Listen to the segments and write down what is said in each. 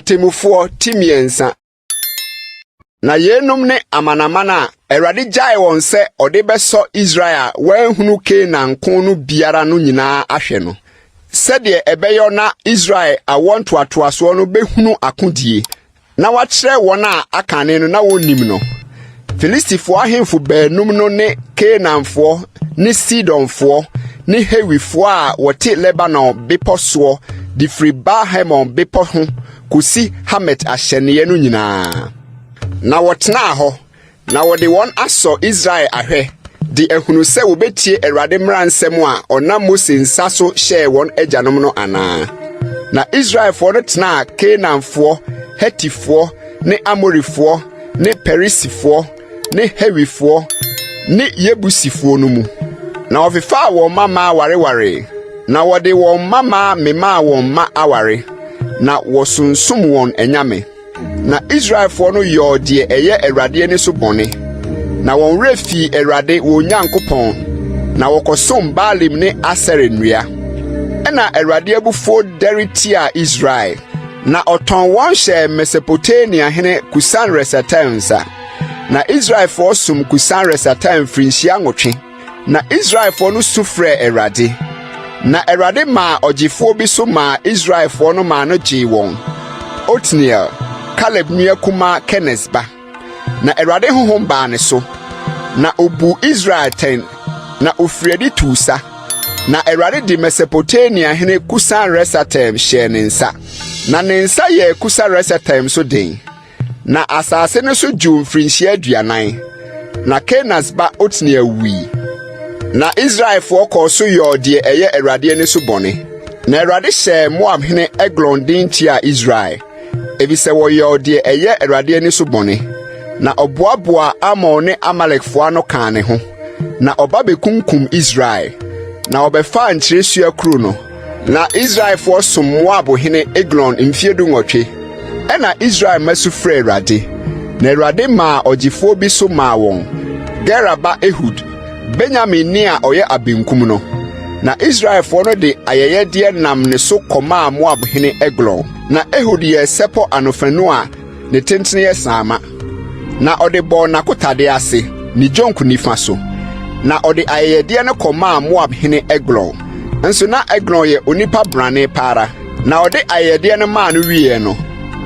Atemmufoɔ ti mmiɛnsa. Na yeinom ne amanaman a Awurade gyaee wɔn sɛ ɔde bɛsɔ Israel a wɔanhunu Kanaan ko no biara no nyinaa ahwɛ no, sɛdeɛ ɛbɛyɔ na Israel awoɔ ntoatoasoɔ no bɛhunu akodie, na wakyerɛ wɔn a akane no na wɔnnim no. Filistifoɔ ahemfo baanum no ne Kanaanfoɔ ne Sidonfoɔ ne Hewifoɔ a wɔte Lebanon bepɔ soɔ de firi Baal-Hermon bepɔ ho kɔsi Hamat ahyɛneeɛ no nyinaa. Na wɔtenaa hɔ, na wɔde wɔn asɔ Israel ahwɛ de ahunu sɛ wɔbɛtie Awurade mmara nsɛm a ɔnam Mose nsa so hyɛɛ wɔn agyanom no anaa. Na Israelfoɔ no tenaa Kanaanfoɔ, Hetifoɔ ne Amorifoɔ ne Perisifoɔ ne Hewifoɔ ne Yebusifoɔ no mu. Na wɔfefaa wɔn mmammaa warewaree, na wɔde wɔn mmammaa memaa wɔn mma aware, na wɔsonsom wɔn anyame. Na Israelfoɔ no yɔɔ deɛ ɛyɛ Awurade ani so bɔne, na wɔn werɛ fii Awurade wɔn Nyankopɔn, na wɔkɔsom Baalim ne Asera nnua. Ɛnna Awurade abufuo dɛre tiaa Israel, na ɔtɔn wɔn hyɛɛ Mesopotamia hene Kusan-Resataim nsa. Na Israelfoɔ som Kusan-Resataim mfirinhyia 8. Na Israelfoɔ no su frɛɛ Awurade. Na Awurade maa ɔgyefoɔ bi so maa Israelfoɔ no maa no gyee wɔn, Otniel, Kaleb nua kumaa Kenes ba. Na Awurade honhom baa ne so, na obuu Israel atɛn, na ofiri adi tuu sa. Na Awurade de Mesopotamia hene Kusan-Resataim hyɛɛ ne nsa. Na ne nsa yɛɛ Kusan-Resataim so den, na asase no so dwoo mfirinhyia 40. Na Kenas ba Otniel wui. Na Israelfoɔ kɔɔ so yɔɔ deɛ ɛyɛ Awurade ani so bɔne. Na Awurade hyɛɛ Moab hene Eglon den tiaa Israel, efisɛ wɔyɔɔ deɛ ɛyɛ Awurade ani so bɔne. Na ɔboaboaa Amon ne Amalekfoɔ ano kaa ne ho, na ɔba bɛkunkum Israel. Na wɔbɛfaa nkyiresua kuro no. Na Israelfoɔ som Moab hene Eglon mfeɛ 18. Ɛnna Israel mma su frɛɛ Awurade, na Awurade maa ɔgyefoɔ bi so maa wɔn, Gera ba Ehud, Benyaminni a ɔyɛ abenkum no. Na Israelfoɔ no de ayɛyɛdeɛ nam ne so kɔmaa Moab hene Eglon. Na Ehud yɛɛ sɛpɔ anofanu a ne tentene yɛ saama, na ɔde bɔɔ n'akotadeɛ ase, ne dwonku nifa so. Na ɔde ayɛyɛdeɛ no kɔmaa Moab hene Eglon. Nso na Eglon yɛ onipa brane pa ara. Na ɔde ayɛyɛdeɛ no maa no wieeɛ no,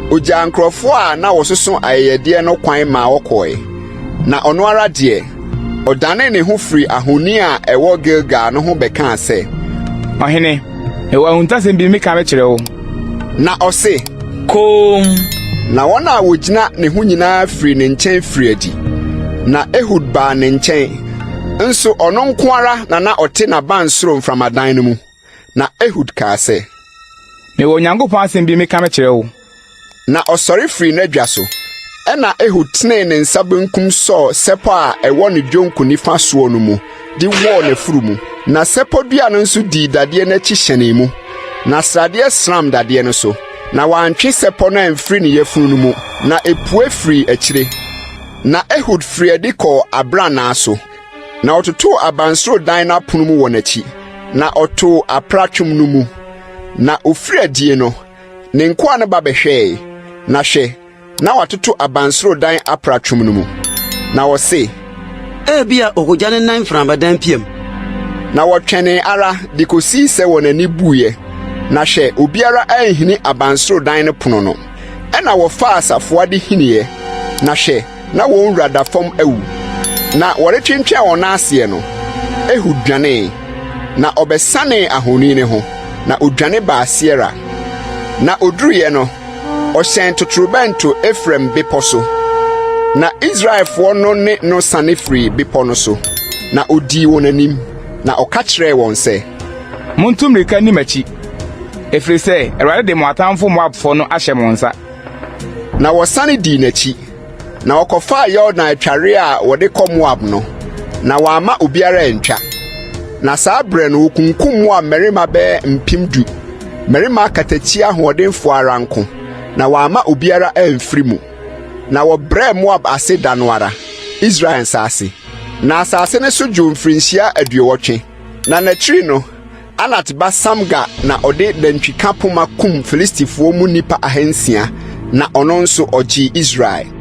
ɔgyaa nkurɔfoɔ a na wɔsoso ayɛyɛdeɛ no kwan maa wɔkɔe. Na ɔno ara deɛ, ɔdanee ne ho firii ahoni a ɛwɔ Gilgal no ho bɛkaa sɛ, Ɔhene, mewɔ ahuntasɛm bi meka mekyerɛ wo. Na ɔse, Komm! Na wɔn a wɔgyina ne ho nyinaa firii ne nkyɛn firii adi. Na Ehud baa ne nkyɛn, nso ɔno nko ara na na ɔte n'abansoro mframadan no mu. Na Ehud kaa sɛ, Mewɔ Onyankopɔn asɛm bi meka mekyerɛ wo. Na ɔsɔre firii n'adwa so. Ɛnna Ehud tenee ne nsa benkum sɔɔ sɛpɔ a ɛwɔ ne dwonku nifa soɔ no mu de wɔɔ n'afuru mu. Na sɛpɔ dua no nso dii dadeɛ no akyi hyɛnee mu, na sradeɛ sram dadeɛ no so. Na wantwe sɛpɔ no amfiri ne yafunu no mu, na epue firii akyire. Na Ehud firii adi kɔɔ abrannaa so, na ɔtotoo abansoro dan no apono mu wɔ n'akyi, na ɔtoo apratwom no mu. Na ofiri adie no, ne nkoa no ba bɛhwɛe, na hwɛ, na watoto abansoro dan apratwom no mu. Na wɔse, Ebia okogya ne nan mframadan piam. Na wɔtwɛnee ara de kosii sɛ wɔn ani buiɛ, na hwɛ, obiara anhini abansoro dan no pono no. Ɛnna wɔfaa safoa de hiniiɛ, na hwɛ, na wɔn wura da fam awu. Na wɔretwentwɛn wɔn nan aseɛ no, Ehud dwanee, na ɔbɛsanee ahoni no ho, na odwane baa Seera. Na oduruiɛ no, ɔhyɛn totorobɛnto Efraim bepɔ so. Na Israelfoɔ no ne no sane firii bepɔ no so, na odii wɔn anim, na ɔka kyerɛɛ wɔn sɛ, Montu mmirika nni m'akyi, ɛfiri sɛ Awurade de mo atamfo Moabfoɔ no ahyɛ mo nsa. Na wɔsane dii n'akyi, na wɔkɔfaa Yordan atwareɛ a wɔde kɔ Moab no, na wɔamma obiara antwa. Na saa berɛ no wɔkunkum Moab mmarima bɛyɛ 10,000, mmarima akatakyie ahoɔdenfoɔ ara nko, na wɔamma obiara amfiri mu. Na wɔbrɛɛ Moab ase da no ara, Israel nsa ase. Na asase no so dwoo mfirinhyia 80. Na n'akyiri no, Anat ba Samgar na ɔde nantwika poma kum Filistifoɔ mu nnipa 600. na ɔno nso ɔgyee Israel.